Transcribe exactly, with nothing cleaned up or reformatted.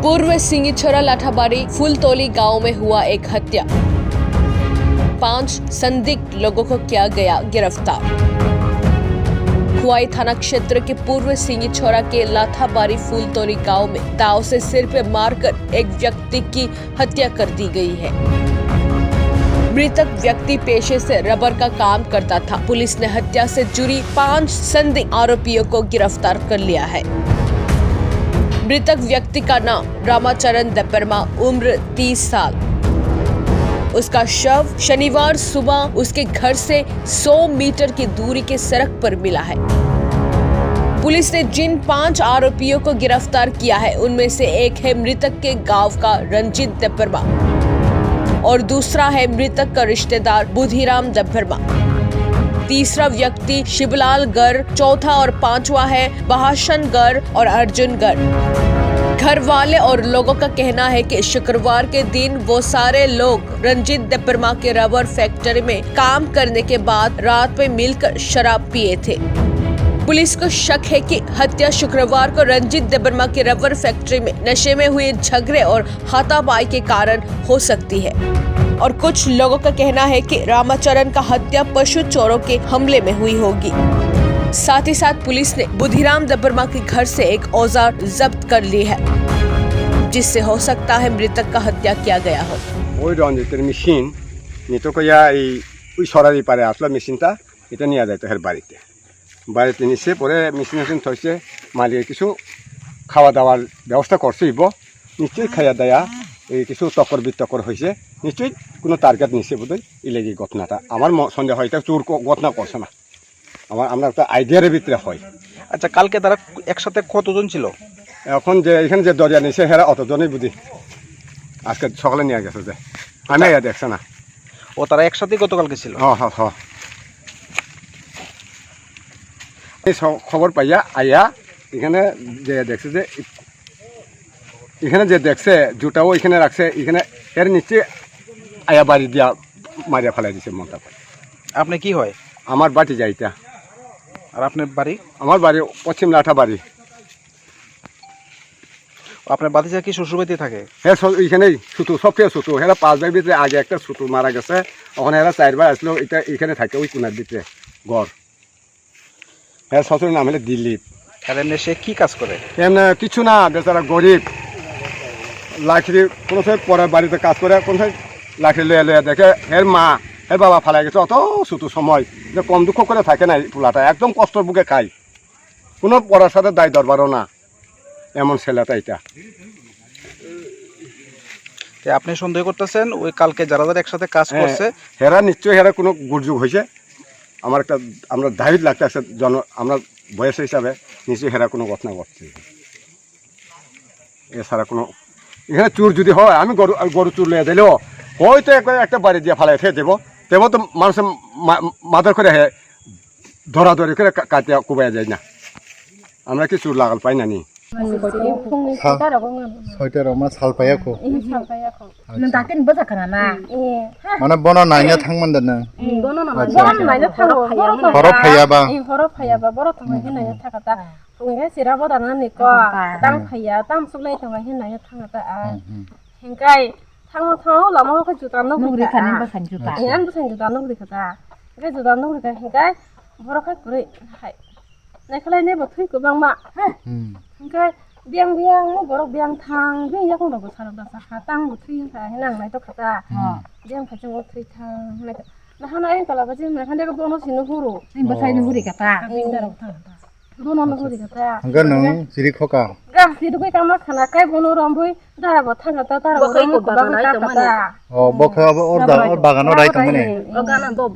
पूर्व सिंगीछोरा लाठाबाड़ी फूलतोली गांव में हुआ एक हत्या, पांच संदिग्ध लोगों को किया गया गिरफ्तार। खुवाई थाना क्षेत्र के पूर्व सिंगीछोरा के लाठाबाड़ी फूलतोली गांव में दाव से सिर पे मारकर एक व्यक्ति की हत्या कर दी गई है। मृतक व्यक्ति पेशे से रबर का काम करता था। पुलिस ने हत्या से जुड़ी पांच संदिग्ध आरोपियों को गिरफ्तार कर लिया है। मृतक व्यक्ति का नाम रामाचरण देबबर्मा, उम्र तीस साल। उसका शव शनिवार सुबह उसके घर से सौ मीटर की दूरी के सड़क पर मिला है। पुलिस ने जिन पांच आरोपियों को गिरफ्तार किया है, उनमें से एक है मृतक के गांव का रंजीत देबबर्मा और दूसरा है मृतक का रिश्तेदार बुधिराम देबबर्मा। तीसरा व्यक्ति शिवलाल गर, चौथा और पांचवा है बहाशन गर और अर्जुन गर। घर वाले और लोगों का कहना है कि शुक्रवार के दिन वो सारे लोग रंजीत देबबर्मा के रबर फैक्ट्री में काम करने के बाद रात में मिलकर शराब पिए थे। पुलिस को शक है कि हत्या शुक्रवार को रंजीत देबबर्मा के रबर फैक्ट्री में नशे में हुए झगड़े और हाथापाई के कारण हो सकती है। और कुछ लोगों का कहना है कि रामाचरण का हत्या पशु चोरों के हमले में हुई होगी। साथ ही साथ पुलिस ने बुधिराम देबबर्मा के घर से एक औजार जब्त कर ली है, जिससे हो सकता है मृतक का हत्या किया गया हो। ওই রঞ্জিতের মেশিন নিত কইয়া এই ওই সরারি পারে আসলো মেশিনটা, এটা নিয়ে যাইতো হের বাড়িতে। বাড়িতে নিছে, পরে মেশিন মেশিন থইছে, মালিকে কিছু খাওয়া দাওয়ার ব্যবস্থা করছে ইবো। নিশ্চয়ই খাইয়া দায়া এই কিছু তকর বিতকর হয়েছে, নিশ্চয়ই কোনো টার্গেট নিছে বোধহয়। ইলেগি ঘটনাটা আমার ম-, সন্দেহ হয়, এটা চোর ক-, ঘটনা করছে না। আমার, আমরা একটা আইডিয়ার ভিতরে হয়। আচ্ছা, কালকে তারা একসাথে কতজন ছিল? এখন যে এখানে যে দরিয়া নিছে, হেরা অতজনই বুঝি আজকে সকালে নিয়ে গেছে যে, আমি আইয়া দেখছে না। ও, তারা একসাথে গতকালকে ছিল? হ, হ, হ। এই স-, খবর পাইয়া আইয়া এখানে যে দেখছে যে এখানে যে দেখছে জুতাও এখানে রাখছে, এখানে এর নিচে আয়া বাড়ি দিয়া মারিয়া ফেলাই দিছে মনটা। আপনি কি হয়? আমার বাটি যাইতা। আর আপনার বাড়ি? আমার বাড়ি পশ্চিম লাঠাবাড়ি। আপনার বাতিজা কি শ্বশুরবাড়িতে থাকে? হ্যাঁ, স-, এইখানেই ছোট, সবচেয়ে ছোট। এরা পাঁচ ভাই ভিতরে আগে একটা ছোট মারা গেছে, ওখানে এরা চারবার আসলো, এটা এখানে থাকে ওই কোনার ভিতরে ঘর। হ্যাঁ, শ্বশুরের নাম হলো দিলীপ। আর এমনি সে কি কাজ করে? এমনি কিছু না, বেচারা গরিব। লাকড়ি কোনো সময় পরের বাড়িতে কাজ করে, কোনো সময় লাকড়ি লইয়া লইয়া দেখে। এর মা, এর বাবা ফালাই গেছে অত ছোট সময়, যে কম দুঃখ করে থাকে না এই পোলাটা, একদম কষ্টর বুকে খায়। কোনো পড়ার সাথে দায় দরবারও না, এমন ছেলেটা এটা। তে আপনি সন্দেহ করতেছেন ওই কালকে যারা যারা একসাথে কাজ হ্যাঁ, করছে? হেরা নিশ্চয়ই হেরা কোনো গুজব হয়েছে। আমার একটা, আমরা দাবিত লাগতে আছে জন-, আমরা বয়স হিসাবে নিশ্চয়ই হেরা কোনো ঘটনা ঘটছে। এছাড়া কোনো, এখানে চুর যদি হয়, আমি গরু, আমি গরু চুর লইয়া দিলেও হয়তো একবার একটা বাড়ি দিয়ে ফালাই ফেলে দেবো, তেবো তো মানুষের মা-, মাদার করে হে ধরাধরি করে কা-, কাটিয়া কুবাইয়া যায় না। আমরা কি চুর লাগাল পাই না নি? ফোন করছি, ফোন করছি, হ্যাঁ। তারা কোনো ছয়টার আমার সাল পাইয়া কো। এই সাল পাইয়া কো। আচ্ছা। নং তাকে নিবো থাকা না, না? এ। মানে বনো নাইনা থাং মানে না? এ, বনো না, আচ্ছা, বনো আচ্ছা। নাইনা থাকো, বড় থাকো। বড় থাকো। এই হরো ফাইয়া বা, বড় থাকো, এই নাইনা থাকা তা। Hwnkhe sira bo dana ni ko, tang phaiya, tang suklai tongo hinwi thangkha ta a. Hwnkhe thango thango lama o khe juta nugwi kha. Ang bwsani juta nugwi kha ta. Hwnkhe juta nugwi kha hwnkhe borok khe kwrwi hai. Naikhalai nai bo thwi kwbangma. Hwnkhe biyang biyang borok biyang thang biyang yakung rok bwsarok da sakha tang bo thwi wngkha hinwi ang naitokha ta. Biyang phai chwng thwi thang hinwi. Nahana ayang tola bwsai nahana bono sino huro. Bwsai no huri kha ta. Ang darok thang ta. Bono no guri kata. Hwnkhe nwng chiri khoka. Ga chiri gwi kama khana kai bono rombui dara bo thang kata, dara bo rombui ko bagan rai tong mani. O, bo khe abo or da, or bagano rai tong mani. O gana bo